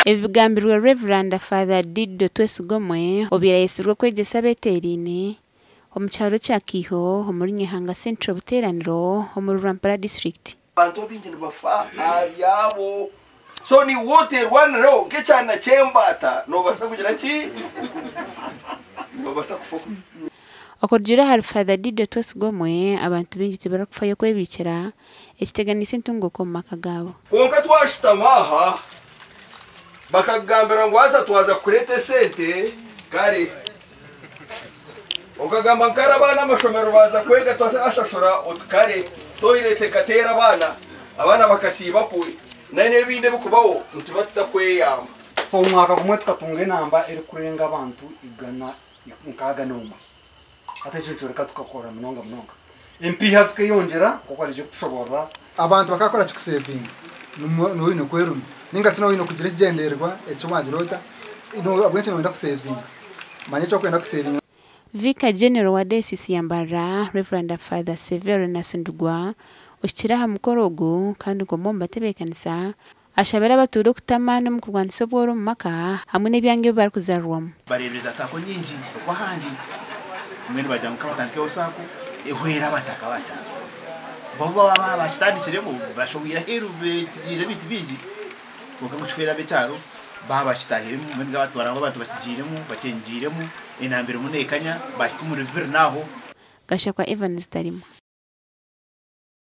Ebi bigambirwe Rev. Father Diddo Twesigomwe obaire ayetsirwe kwegyesa abeteeraine omu kyaro kya Kiiho omuri Nyehanga Central Buteeraniro omuri Rwampara District. Abantu abaingi nibafa aha byabo. So niiwe oteerwaniraho nk'ekyana ky'embaata noobaasa kugira ki? Noobaasa kufa okubi. Okurugiirira ahari Father Dido Twesigomwe, abantu baingi tibarikufayo kwebiikira ekiteganiise entunguuka omu maka gaabo. Kwonka twashutama aha bakakugambira ngu haza twaza kukureeta esente kare okagamba ngu kare abaana amashomero baaza kwega twashashura oti kare toilet ekateera abaana, abaana bakasiiba kwe n'ebindi ebikubaho nituba tutakweyamba. So omwaka gumwe tukatunga enamba erikurenga abantu igana 61. Hati ekyo nikyoreka tukakora munonga munonga. Empiiha zikeyongyera nk'oku ariija kutushoboorora. Abantu bakakora ki kusevinga? Nooba oine kwerumya ninga shi nooba oine kugira ekigyendererwa eki waagira ota, ahabw'enki nooyenda kusevinga? Manya eki orikwenda kusevinga. Vicar General wa Dayosiisi ya Mbarara, Rev. Father Severo Nasindugwa ohikire aha mukoro ogu kandi nk'omwe omu batebeekanisa, ashabire abatuura okuta amaani omu kurwanisa obworo omu maka hamwe n'ebyanga ebi barikuzarirwamu. Bareebire za saako nyingi okw'ahandi mbwenu bagira ngu kabatandikeho saako ehwere abataka ba kyaro. Bo baaba bakitandikiremu bashohwire aheeru beetegyeire ebintu bingi kwonka ngu kihwere ab'ekyaro baaba bakitaahiremu mbwenu batwara ngu abantu bakigiiremu bakyenyigiiremu enamba erimu neekanya baahika omuri bibiri n'aho. Gashakwa Evans Tarimo.